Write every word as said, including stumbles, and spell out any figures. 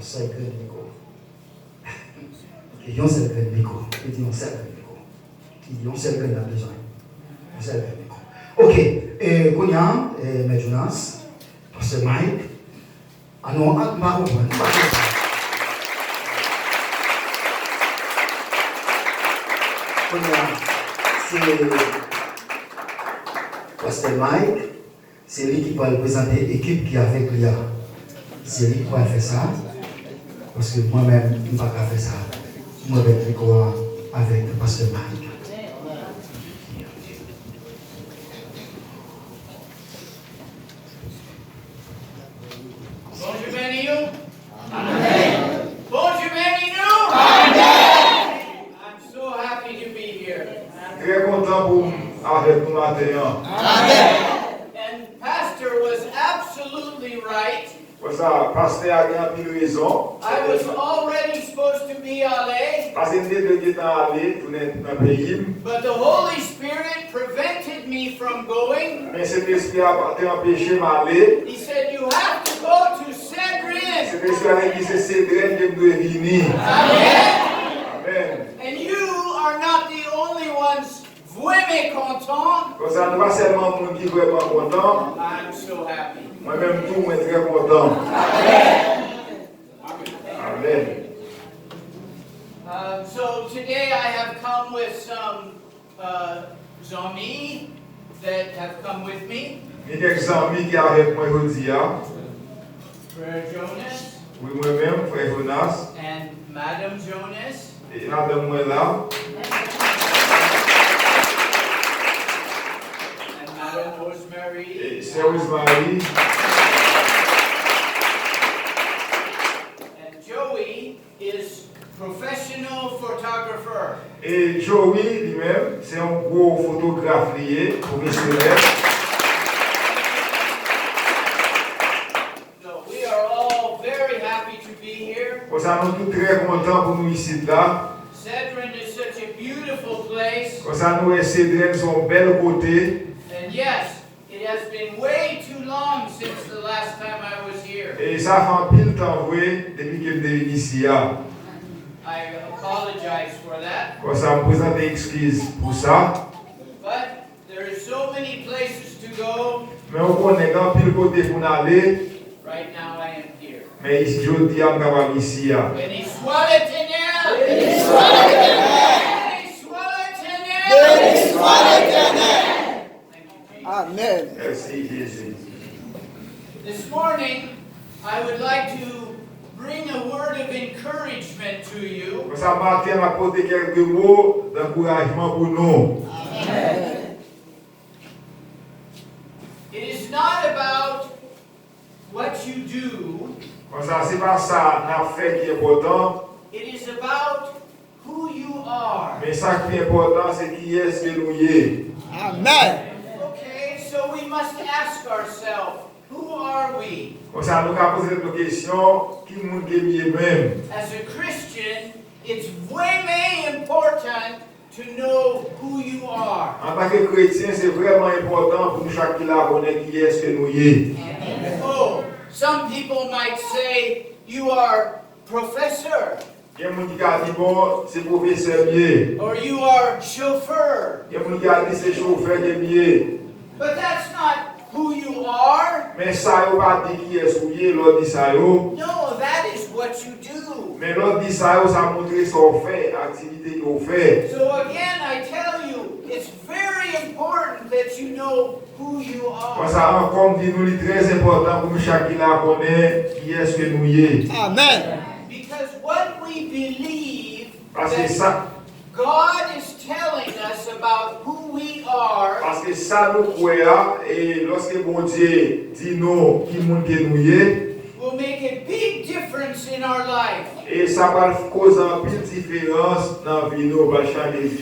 Sèl grenn mikwo. Ok, yon sèl grenn mikwo. Li di yon sèl grenn mikwo. Li di yon sèl grenn n ap bezwen. Yon sèl grenn mikwo. Ok, e, kounye a, e, Mèt Jonas, Pastè Mike, a non, a, m pa konprann, m pa konprann. Kounye a, se Pastè Mike, se li ki pral prezante ekip ki avèk li a. Se li ki pral fè sa, paske mwen menm, m pa ka fè sa. Mwen mèt mikwo a avèk Pastè Mike. Bonjou, Benny. Bonjou, Benny. I'm so happy to be here. Trè kontan pou m avèk nou maten an. And Pastor was absolutely right. Konsa, pastè a gen anpil rezon. I was already supposed to be ale, Paske m te dwe gentan ale, tounen nan peyi m. But the Holy Spirit prevented me from going. Men Sentespri a te anpeche m ale. He said, "You have to go to Sedren." Sentespri a te di se Sedrèn ke m dwe vini. Amen. Amen. And you are not the only ones Vrèman kontan. Konsa, nou pa sèlman moun ki vrèman kontan. I'm so happy. Mwen menm tou, mwen trè kontan. Amen. Um, so today I have come with some uh, zanmi that have come with me. Gen kèk zanmi ki avèk mwen jodi a. Frère Jonas. Wi, mwen menm, frè Jonas. And Madame Jonas. E madanm mwen la. And Madame Rosemary. E sè Rosemary. And Joey is professional photographer. E Joey, li menm, se yon gwo fotograf li ye, pwofesyonèl. So we are all very happy to be here. Konsa, nou tout trè kontan pou nou isit la. Sedren is such a beautiful place. Konsa, nou wè Sedrèn se yon bèl kote. And yes, it has been way too long since the last time I was here. E sa fè anpil tan vre depi ke m te vin isi a. I apologize for that. Konsa, m prezante ekskiz pou sa. But there are so many places to go. Men ou konnen, gen anpil kote pou n ale. Right now I am here. Men is-, jodi a, m kapab isi a. Beni swa Letènèl! Beni swa Letènèl! Beni swa Letènèl! Beni swa Letènèl! Thank you, Jesus. Amen. Mèsi, Jezi. This morning, I would like to bring a word of encouragement to you. Konsa, maten, m ap pote kèlke mo dankourajman pou nou. Amen. It is not about what you do. Konsa, se pa sa n ap fè ki enpòtan. It is about who you are. Men sa ki enpòtan, se kiyès ke nou ye. Amen. Okay, so we must ask ourselves, who are we? Konsa, nou ka poze tèt nou kesyon, ki moun ke m ye menm? As a Christian, it's way more important to know who you are. Antanke kretyen, se vrèman enpòtan pou nou chak ki la konnen kiyès ke nou ye. Oh, some people might say, "You are professor." Gen moun ki ka di, "Bon, se pwofesè m ye." Or you are chauffeur. Gen moun ki ka di, "Se chofè ke m ye." But that's not who you are. Men sa yo pa di kiyès ou ye lè w di sa yo. No, that is what you do. Men lè w di sa yo, sa montre sa w fè, aktivite ke w fè. So again, I tell you, it's very important that you know who you are. Konsa ankò, m di nou, li trè enpòtan pou nou chak ki la konnen kiyès ke nou ye. Amen. Because what we believe Paske that sa God is telling us about who we are Paske sa nou kwè a, e lòske Bondye di nou ki moun ke nou ye, will make a big difference in our life. E sa pral koze anpil diferans nan vi nou, pral chanje vi